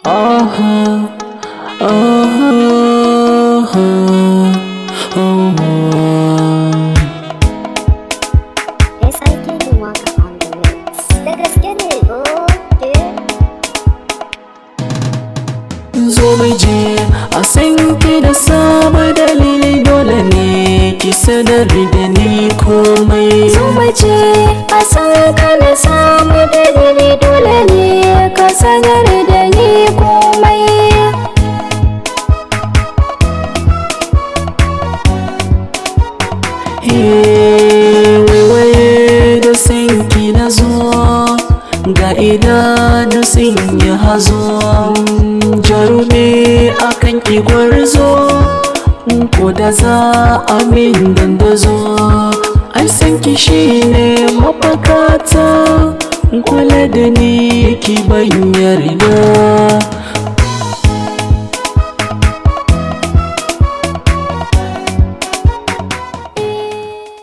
Aha, aha, oh. SIK Waka on the mix. Da gaske ne, okay. Zo mai je a san ki da samu dalili, dole ne ki sanar da ni komai. Zo mace a san ka na samu dalili, dole ne ka sanar da ni komai. Waiwaye da sanki na zo, ga idanu sun yi hazo, jarumi akan ki gwarzo, ko da za a min dandazo, ai sanki shine mafakata, kula da ni ki ban yarda.